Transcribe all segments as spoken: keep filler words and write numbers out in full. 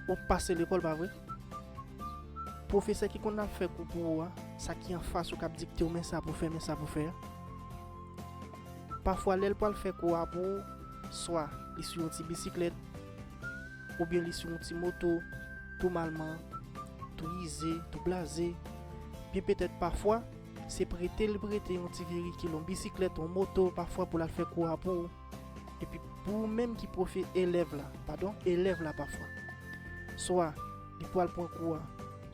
Ou pase lekòl, pa vre? Pwofesè ki konn ap fè kou pou ou a, sa ki anfas ou k ap dikte w men sa pou fè, men sa pou fè a. Pafwa, lè l pral fè kou a pou ou, swa li sou yon ti bisiklèt, oubyen li sou yon ti moto, tou malman, tou ize, tou blaze. Byen petèt pafwa, se prete l prete yon ti verikil, yon bisiklèt, yon moto, pafwa pou l al fè kou a pou ou. Epi pou ou menm ki pwofe-, elèv la, padon, elèv la pafwa. Swa li pral pran kou a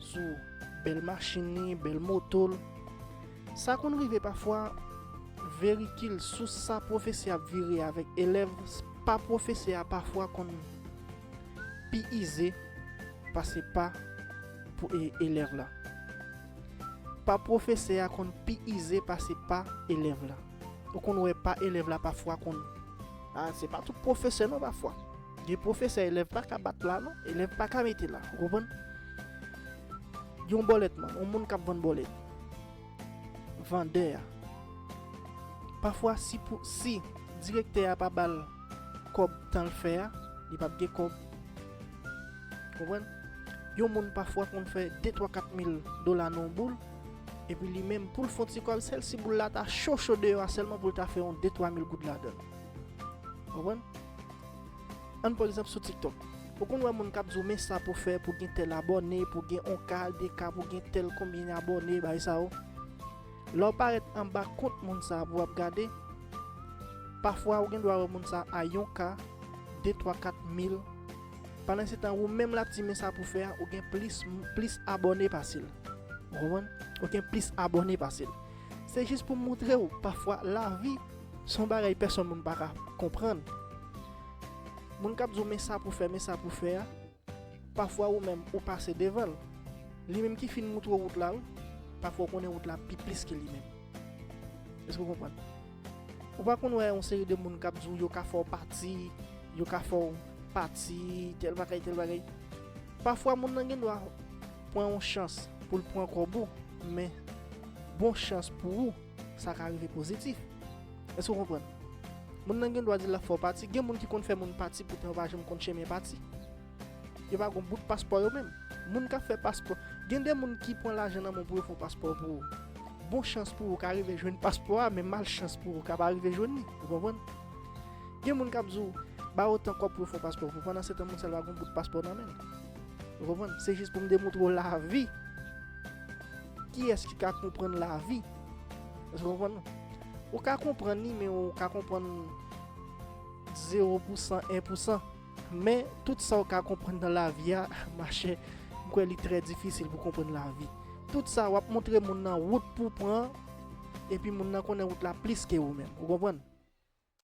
sou bèl machin li, bèl moto l. Sa konn rive pafwa, verikil sou sa pwofesè ap vire avèk elèv, pa pwofesè a pafwa konn pi ize pase pa pou e-, elèv la. Pa pwofesè a konn pi ize pase pa elèv la. Ou konn wè pa elèv la pafwa konn. A, se pa tout pwofesè non pafwa. Gen pwofesè elèv pa ka bat la non, elèv pa ka mete la, ou konprann? Yon bòlèt man, yon moun k ap vann bòlèt. Vandè a. Pafwa si pou, si direktè a pa ba l kòb tan l fè a, li p ap gen kòb. Konprann? Yon moun pafwa konn fè de twa kat mil dola nan yon boul, epi li menm pou l fè yon ti kòb, sèl si boul la ta cho cho deyò a sèlman pou l ta fè yon de twa mil goud ladan l. Konprann? Ann pran egzanp sou TikTok. Ou konn wè moun k ap di w men sa pou fè pou gen tèl abòne, pou gen yon K, de K, pou gen tèl konbyen abòne, bagay sa yo. Lè w parèt anba kont moun sa a pou w ap gade, pafwa ou gen dwa wè moun sa a yon K, de, twa, kat mil. Pandan se tan ou menm l ap di men sa pou fè a, ou gen plis, plis abòne pase l. Ou konprann? Ou gen plis abòne pase l. Se jis pou m montre w, pafwa lavi se yon bagay pèsonn moun pa ka konprann. Moun k ap di w men sa pou fè, men sa pou fè a, pafwa ou menm ou pase devan l. Li menm ki fin moutre w wout la, wi, pafwa ou konnen wout la pi plis ke li menm. Èske w konprann? Ou pa konn wè yon seri de moun k ap di w yo ka fè w pati, yo ka fè w pati, tèl bagay, tèl bagay. Pafwa moun nan gen dwa pran yon chans pou l pran kòb ou, men bon chans pou ou, sa ka rive pozitif. Èske w konprann? Moun nan gen dwa di l ap fè w pati. Gen moun ki konn fè moun pati poutan yo pa janm konn chemen pati. Yo pa gon bout paspò yo menm. Moun k ap fè paspò, gen de moun ki pran lajan nan men w pou yo fè yon paspò pou ou. Bon chans pou ou ka rive jwenn paspò a, men malchans pou ou ka pa rive jwenn li. Ou konprann? Gen moun k ap di w ba yo tan kòb pou yo fè yon paspò pou ou. Pandan se tan moun sa a pa gon bout paspò nan men l. Ou konprann? Se jis pou m demontre w lavi. Kiyès ki ka konprann lavi? Èske w konprann? Ou ka konprann li, men ou ka konprann zewo pou san, en pou san. Men tout sa w ka konprann nan lavi a, machè, m kwè li trè difisil pou konprann lavi. Tout sa, w ap montre moun nan wout pou pran, epi moun nan konnen wout la plis ke ou menm. Ou konprann?